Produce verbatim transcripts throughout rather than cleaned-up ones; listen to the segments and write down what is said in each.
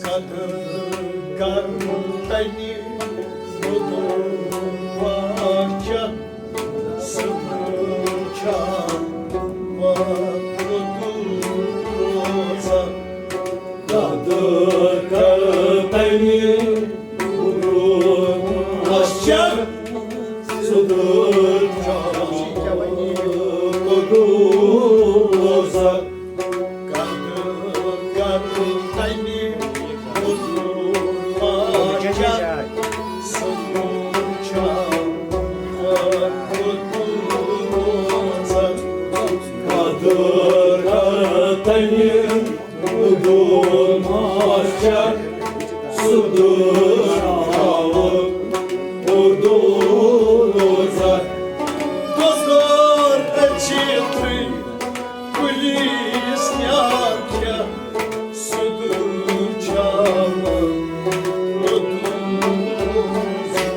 قدر کر تنہِ مُدُر واچن، سُہ چھا وقت روزہ۔ قدر کر تنہِ مُدُر واچن، سُہ چھا وقت روزہ۔ قدر کر تنہِ مُدُر واچن، سُہ چھا وقت روزہ۔ قدر کر تنہِ مُدُر واچن، سُہ چھا وقت روزہ۔ دوستار، أچھ تھٲے پُلیٖس کیٛاہ کیٛاہ سُہ چھا وقت روزہ۔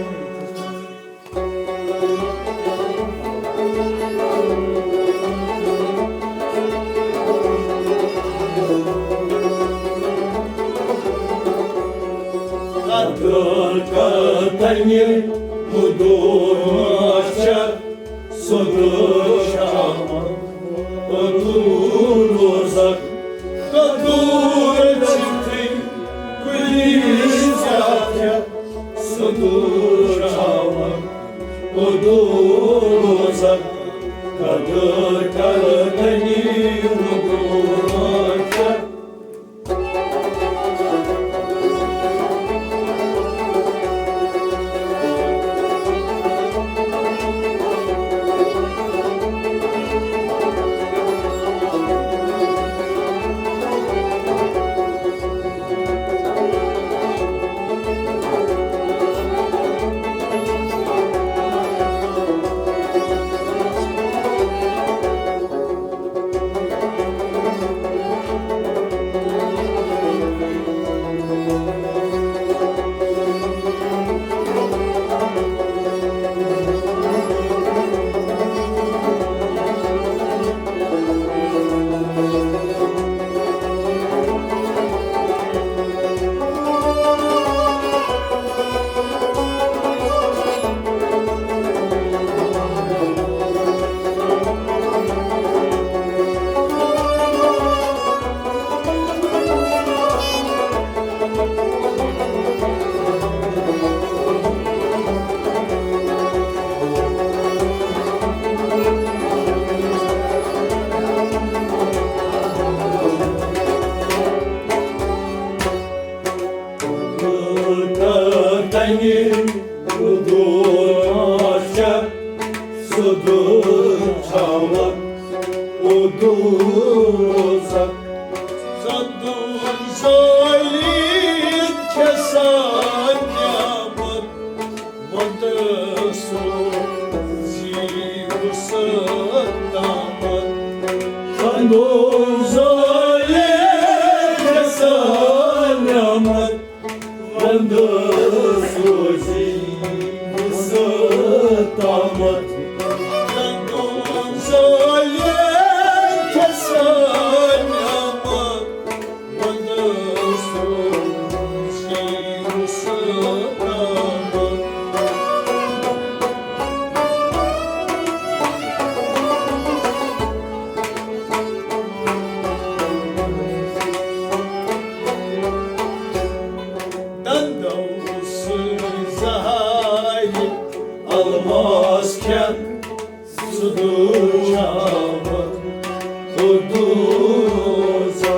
قدر کر تنہِ مُدُر واچن، سُہ چھا وقت روزہ۔ قدر کر تنہِ پُلیٖس کیٛاہ کیٛاہ سُہ چھا وقت روزہ۔ قدر کر تنہِ مُدُر واچن۔ تنہِ مُدُر واچن، سُہ چھا وقت روزہ۔ ظٲلِم چھِ سٲنۍ نعمت، وۄندٕ سوزی وُسعت تامَتھ۔ ظٲلِم چھِ سٲنۍ نعمت، وۄندٕ سوزی وُسعت تامَتھ۔ ظٲلِم چھِ سٲنۍ نعمت، وۄندٕ سوزی وُسعت تامَتھ۔ دندو سۭتۍ زہارِ الماس کھٮ۪تھ، سُہ چھا وقت روزہ۔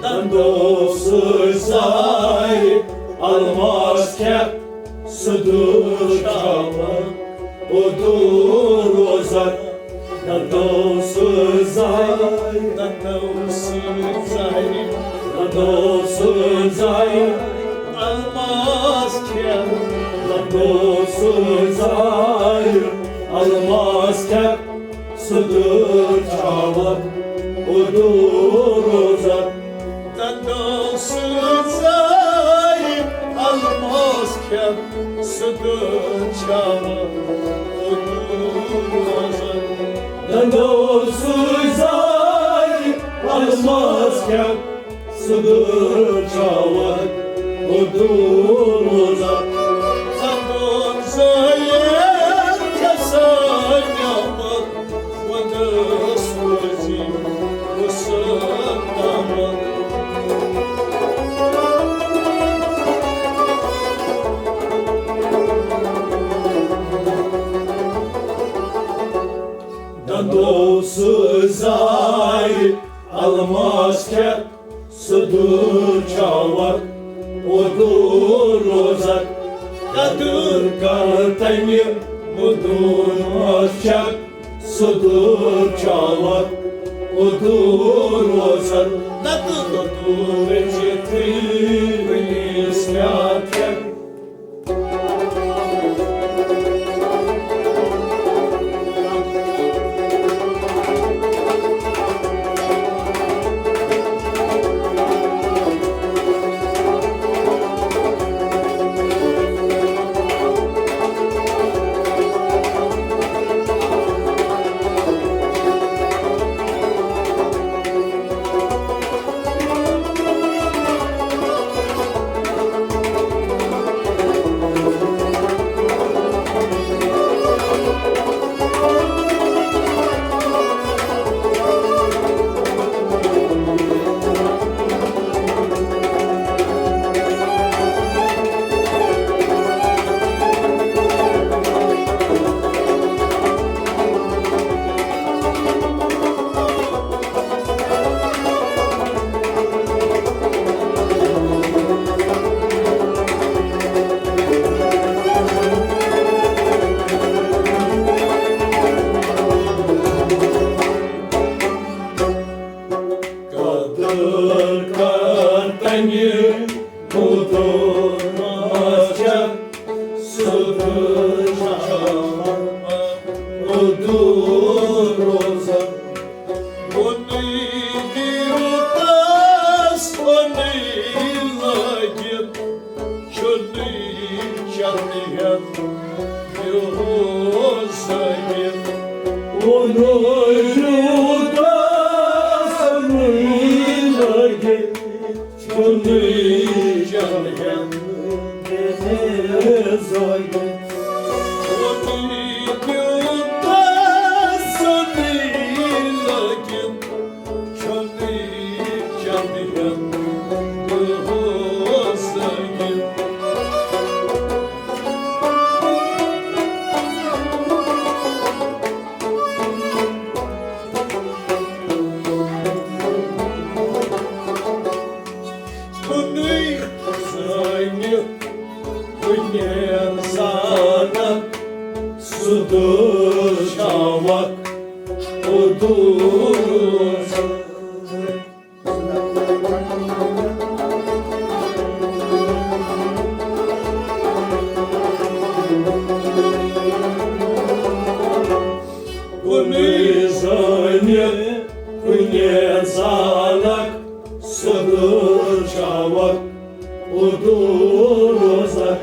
دندو سۭتۍ زہارِ الماس کھٮ۪تھ، سُہ چھا وقت روزہ۔ دندو سۭتۍ زہارِ، دندو سۭتۍ زہارِ، دندو سۭتۍ زہارِ الماس کھٮ۪تھ، دندو سۭتۍ زہارِ الماس کھٮ۪تھ، سُہ چھا وقت روزہ۔ دندو سۭتۍ زہارِ الماس کھٮ۪تھ، سُہ دُر چھا وۄنۍ اوٚدُر روزان؟ دَندو سُے زارِ الماس کیٛاہ، سُہ دُر چھا وۄنۍ اوٚدُر روزان؟ دَندو زارِ کیٛاہ سا نعمت وۄنۍ ٲس روزی مُسلمان۔ دَندو سُہ زارِ الماس کیٛاہ، سُہ دُر چھا وۄنۍ اوٚدُر روزان؟ قدٕر کر تَمہِ مُدُر ماس کیٛاہ، سُہ دُر چھا وۄنۍ اوٚدُر روزان؟ نَتہٕ اوٚدُر چھِ تھٕے وٕنِس کیٛاہ کھٮ۪ن؟ قدر کر تَمہِ مُدُر ماس کیٛاہ، سُہ دُر چھا وۄنۍ اوٚدُر روزان؟ ووٚنُے دیوتاہَس، ووٚنُے لٲگِتھ، چھُنہٕ چَندٕ ہٮ۪تھ بیٚہوش زٲوِتھ۔ ووٚنُے دیوتاہَس، ووٚنُے لٲگِتھ، چھُنہٕ چَندٕ ہٮ۪تھ بیٚہوش زٲوِتھ۔ ووٚنُے دیوتاہَس، ووٚنُے لٲگِتھ، چھُنہٕ چَندٕ ہٮ۪تھ بیٚہوش زٲوِتھ۔ کُنُے زٲنِتھ، کُنہِ زانَکھ، سُہ دُر چھا وۄنۍ اوٚدُر روزان؟ کُنُے زٲنِتھ، کُنہِ زانَکھ، سُہ دُر چھا وۄنۍ اوٚدُر روزان؟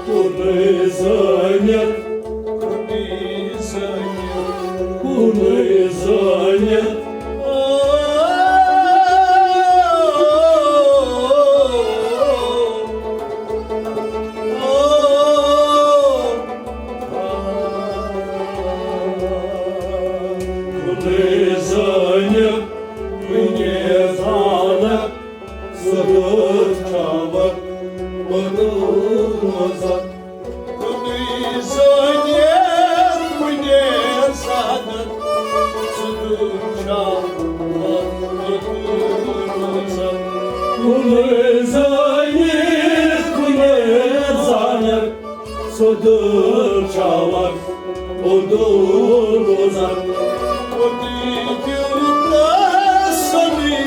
کُنُے زٲنِتھ، کُنُے زٲنِتھ، کُنُے زٲنِتھ۔ کُنُے زٲنِتھ، کُنہِ زانَکھ، سُہ دُر چھا وۄنۍ اوٚدُر روزان؟ کُنُے زٲنِتھ، کُنہِ زانَکھ، سُہ دُر چھا وۄنۍ اوٚدُر روزان؟ کُنُے زٲنِتھ، کُنہِ زانَکھ، سُہ دُر چھا وۄنۍ اوٚدُر روزان؟ اوٚدُر دیوتاہَس، سۄنٕے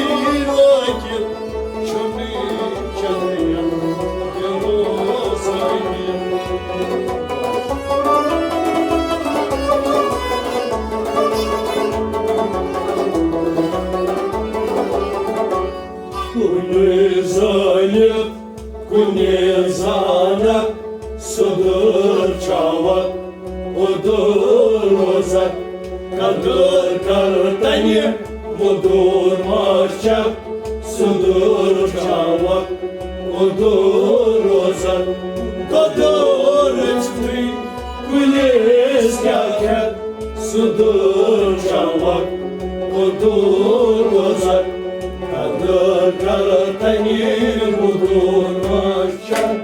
لٲگِتھ، چھُنہٕ چَندٕ ہٮ۪تھ بیٚہوش زٲوِتھ۔ کُنُے زٲنِتھ، کُنہِ زانَکھ، سُہ چھاوَکھ، اُدُر روزَکھ، قدٕر کر تَنہِ مُدُر ما چھَکھ، سُدُر چھاوَکھ، اُدُر روزَکھ، قدٕر چھُے کُلِس کیٛاہ کھٮ۪کھ، سُدُر چھاوَکھ، اُدُر روزَکھ، قدٕر کر تَنہِ مُدُر ما چھَکھ۔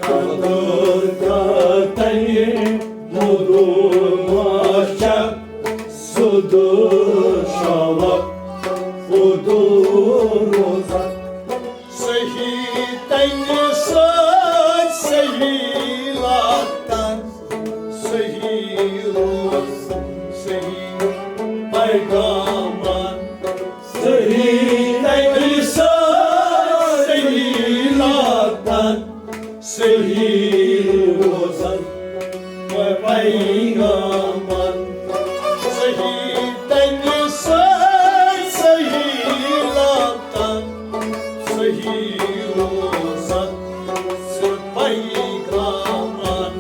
قدر کر تَنہِ مُدُر ما چھَکھ، سُدُر چھاوَکھ، اُدُر روزَکھ۔ صحیح تَنہِ سۭتۍ صحیح لاتَن، صحیح روز، صحیح پیغامَن۔ صحیح تَمہِ ساتہٕ صحیح لاتَن، صحیح روزَن پیغامَن۔ صحیح تَمہِ ساتہٕ صحیح لاتَن، صحیح روزَن پیغامَن۔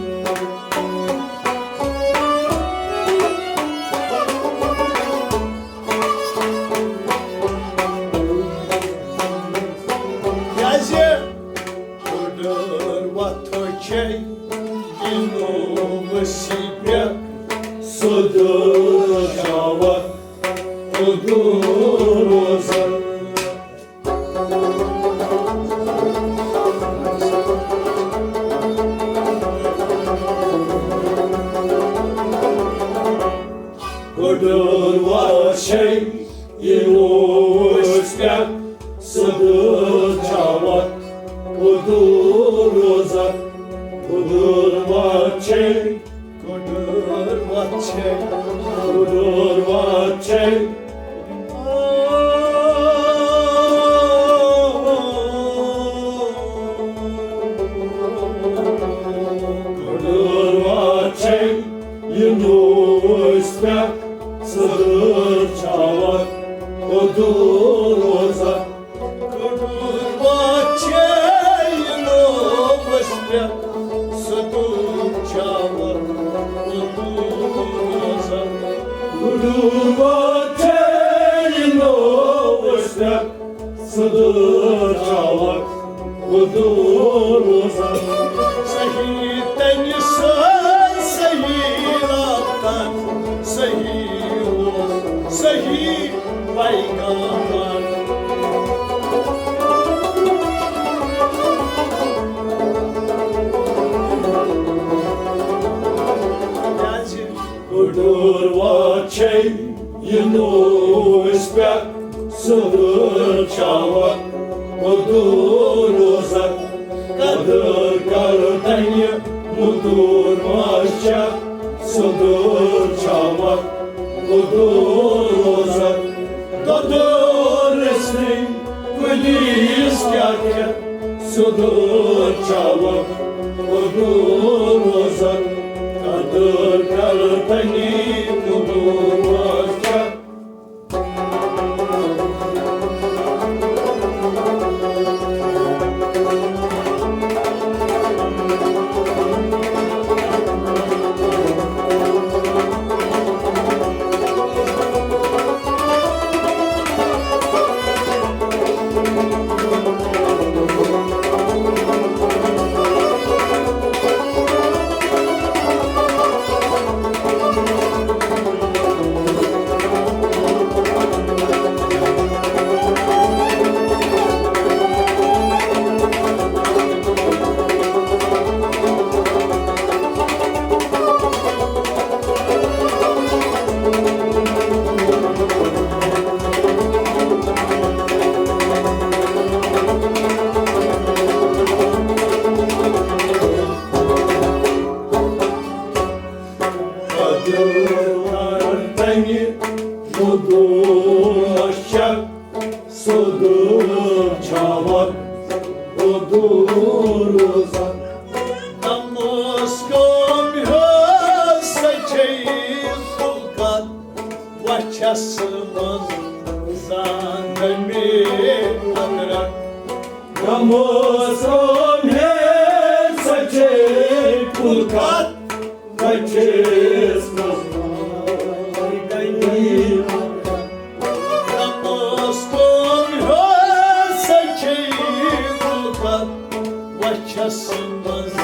کیٛازِ؟ اُدُر وَتھو چھے یہِ نوٚو ؤسی پٮ۪ٹھ، سُدُر چھاوَکھ، اُدُر روزَن۔ اُدُر وَتھو چھے یہِ نوٚو ؤسی پٮ۪ٹھ، سُدُر چھاوَکھ، اُدُر روزَکھ، اُدُر وَتھو چھے۔ اُدُر وَتھو چھے، اُدُر وَتھو چھے۔ اُدُر وَتھو چھے، یہِ نوٚو ؤسی پٮ۪ٹھ، سُدُر چھاوَکھ، اُدُر روزَکھ۔ اُدُر وَتھو چھے یہِ نوٚو ؤسی پٮ۪ٹھ، سُدُر چھاوَکھ، اُدُر روزَکھ۔ اُدُر وَتھو چھے یہِ نوٚو ؤسی پٮ۪ٹھ، سُدُر چھاوَکھ، اُدُر روزَکھ۔ صحیح تَمہِ سۭتۍ صحیح لاتَن، صحیح روز، صحیح پیغامَن۔ کیٛازِ؟ اُدُر وَتھو چھے یہِ نوٚو ؤسی پٮ۪ٹھ، سُدُر چھاوَکھ، اُدُر روزَکھ۔ قدٕر کر تَنہِ مُدُر ما چھَکھ، سُدُر چھاوَکھ، اُدُر روزَکھ۔ دۄدٕ رٔژھنٕے کُلِس کیٛاہ کھٮ۪کھ، سُدُر چھاوَکھ، اُدُر روزَکھ۔ قدٕر کر تَنہِ مُدُر ما چھَکھ۔ کتھ بچس منٛز غنیمت۔ نماز پوٚر ہسا چھے غربت وچھس منٛز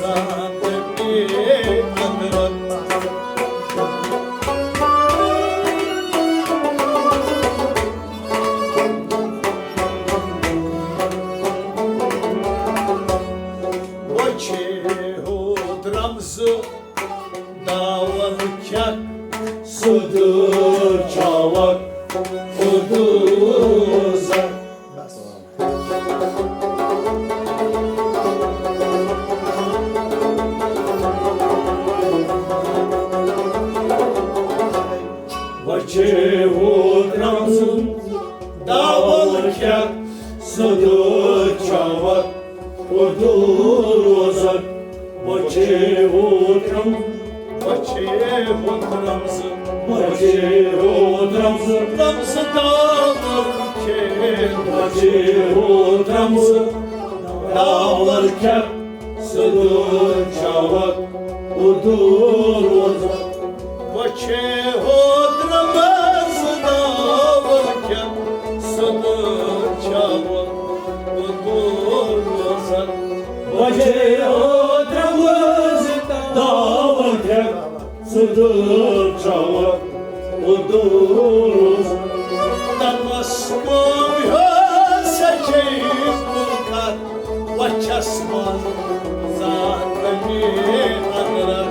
زانٛد بے اندرت۔ وۄنۍ چھے ہُہ درمزٕ داوَل کھٮ۪کھ، سُدُر چھاوَکھ، اُدُر روزَکھ۔ وۄنۍ چھے ہُہ درمزٕ داوَل کھٮ۪کھ، سُدُر چھاوَکھ، اُدُر روزَکھ۔ وۄنۍ چھے ہُہ درمزٕ، وۄنۍ چھے ہُہ درمزٕ، وۄنۍ چھے ہُہ درمزٕ، درمزٕ داوَل کھٮ۪کھ۔ وۄنۍ چھے ہُہ درمزٕ داوَل کھٮ۪کھ، سُدُر چھاوَکھ، اُدُر روزَکھ۔ وۄنۍ چھے ہُہ درمزٕ داوَل کھٮ۪کھ، سُدُر چھاوَکھ، اُدُر روزَکھ۔ وۄنۍ چھے ہُہ درمزٕ داوَل کھٮ۪کھ، سُدُر چھاوَکھ، اُدُر روزَکھ۔ تمس کم ہسا چھے پُلکت وچھس منٛز زانٛد بے اندرت۔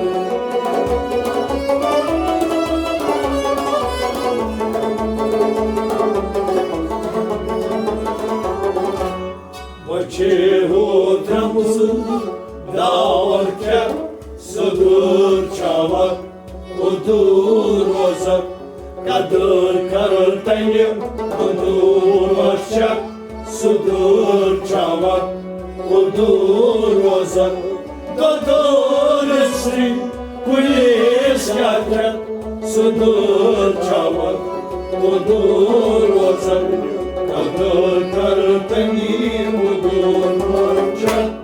وۄنۍ چھے ہُہ درمزٕ داوَل کھٮ۪کھ، سُدُر چھاوَکھ، اُدُر روزَکھ۔ قدر کر تنہِ، اُدُر وچھَکھ، سُدُر چھاوَکھ، اُدُر روزَکھ۔ دۄدُر سٕنٛدۍ پُلیٖس کیٛاہ کھٮ۪تھ، سُدُر چھاوَکھ، اُدُر روزَکھ۔ قدر کر تنہِ، اُدُر وچھَکھ۔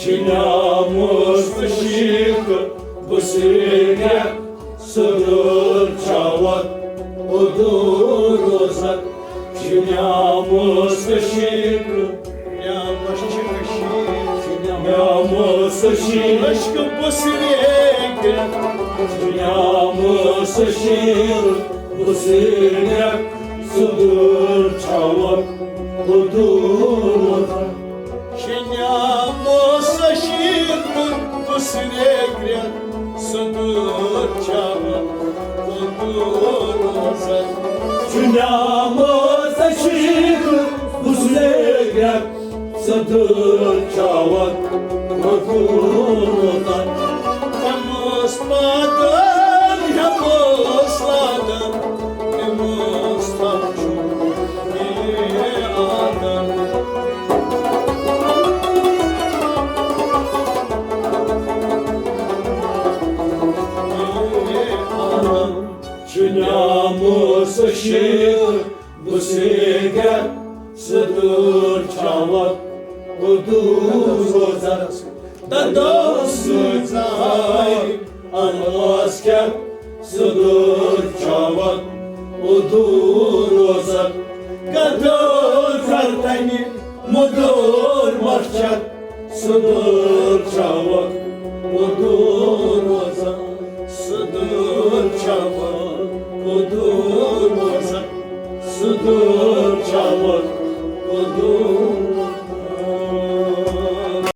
چنیامس شیخ بصری سدر چھاوت ادور روزت۔ چنیامس شیخ نعمس چھِ کٔشیٖر، نعمس چھِ عشق بُسرے گرٛٮ۪کھ۔ نعمس چھِ بُسرے گرٛٮ۪کھ، سُہ دُر چھاوَکھ، ہُہ دُر وَتھَکھ۔ چھِ نعمس چھِ بُسرے گرٛٮ۪کھ، سُہ دُر چھاوَکھ، ہُہ دُر وَتھَکھ۔ چھِ نعمس چھِ بُسرے گرٛٮ۪کھ، سُہ دُر چھاوَکھ، ہُہ دُر وَتھَکھ۔ تٔمِس پاتَن ہٮ۪مَس لادَن، تٔمِس تَتھ چھُ یہِ عادت۔ چھُ نعمس چھِ بُسرے گرٛٮ۪کھ، سُہ دُر چھاوَکھ، ہُہ دُر وَتھَکھ۔ تَتھ دۄہ سۭتۍ زاے اَنٛداز کھٮ۪تھ، سُہ دُر چھاوَکھ، ہُہ دُر وَتھَکھ۔ کَتھٕ کَرتَنہِ مُدُر مَرژَکھ، سُہ دُر چھاوَکھ، ہُہ دُر وَتھَکھ۔ سُہ دُر چھاوَکھ، ہُہ دُر وَتھَکھ۔ سُہ دُر چھاوَکھ، ہُہ دُر